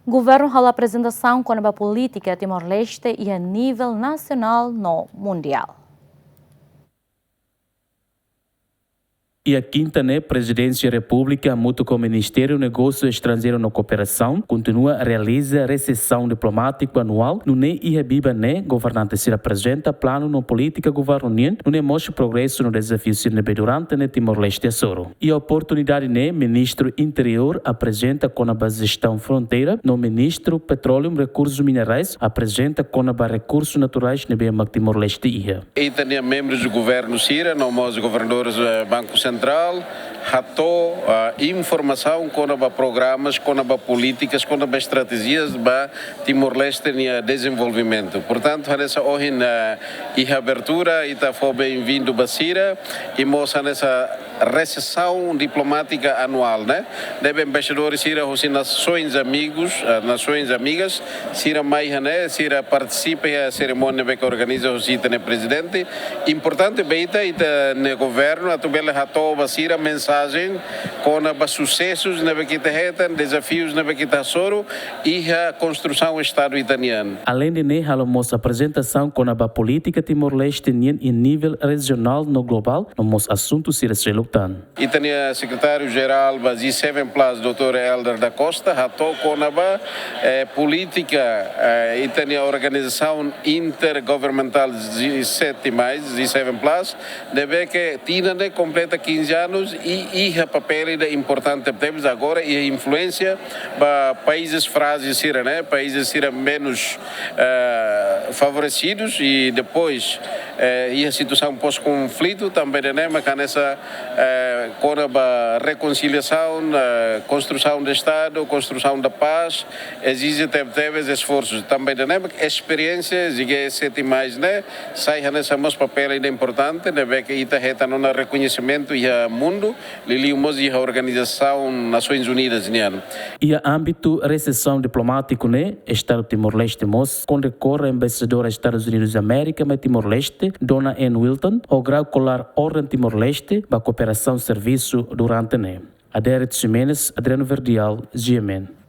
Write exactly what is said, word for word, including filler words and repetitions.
Governu halo aprezentasaun kona-ba polítika Timor-Leste iha nivel nasionál no mundiál. Iha kinta ne'e, Prezidénsia Repúblika hamutuk ho Ministériu Negósiu Estranjeiru no Kooperasaun kontinua realiza resesaun diplomátiku anuál, nune'e iha biban ne'e governante sira aprezenta planu no polítika governu nian, nune'e mós progresu no dezafiu sira ne'ebé durante ne'e Timor-Leste hasoru. Iha oportunidade ne'e, Ministru Interiór aprezenta kona-ba jestaun fronteira, no Ministru Petróleu Rekursus Minerais aprezenta kona-ba rekursus naturais ne'ebé mak Timor-Leste iha. Ita-nia membrus do governu sira, no mós governadores, eh, Banku Sentrál, hato'o, ah, informasaun kona-ba programas, kona-ba polítikas, kona-ba estratéjias ba Timor-Leste nia dezenvolvimentu. Portantu, hanesan ohin, ah, iha abertura, ita fó benvindu ba sira, i mós hanesan resesaun diplomátika anuál, ne'e? Ne'ebé embaixadór sira husi nasoins amigus, ah, nasoins amigas, sira mai iha ne'e, sira partisipa iha serimónia ne'ebé ke organiza husi ita-nia prezidente. Importante ba ita, ita-nia governu atu bele hato'o ba sira mensajen kona-ba susesus ne'ebé ke ita hetan, dezafius ne'ebé ke ita hasoru iha konstrusaun Estadu ita-nian. Aleinde ne'e, halo mós aprezentasaun kona-ba polítika Timor-Leste nian iha nivel rejionál no globál, no mós asuntu sira seluk tan. Ita-nia Sekretáriu Jerál ba G seven plus, doutór Helder da Costa, hato'o kona-ba, eh, polítika, eh, ita-nia organizasaun intergovernamental G sete mais, G seven plus, ne'ebé ke tinan ne'e kompleta quinze anos i iha papél ida importante tebes agora, iha influénsia ba países frágeis sira, ne'e? Países sira menus, eh, favoresidu i depois, eh, iha situasaun pós-konflitu, tanba ida-ne'e mak hanesan, eh, kona-ba rekonsiliasaun, eh, konstrusaun de Estadu, konstrusaun da pás, ezije teb-, tebes esforsu. Tanba ida-ne'e mak esperiénsia G sete mais ne'e sai hanesan mós papél ida importante, ne'ebé ke ita hetan ona rekoñesimentu iha mundu, liuliu mós iha Organizasaun Nasoins Unidas nian. Iha ámbitu resesaun diplomátiku ne'e, Estadu Timor-Leste mós kondekora Embaixadora Estadus Unidus Amérika mai Timor-Leste, Dona Ann Wilton, ho grau kolár Orden Timor-Leste ba kooperasaun servisu durante ne'e. Adérito Ximenes, Adriano Verdial, G M N.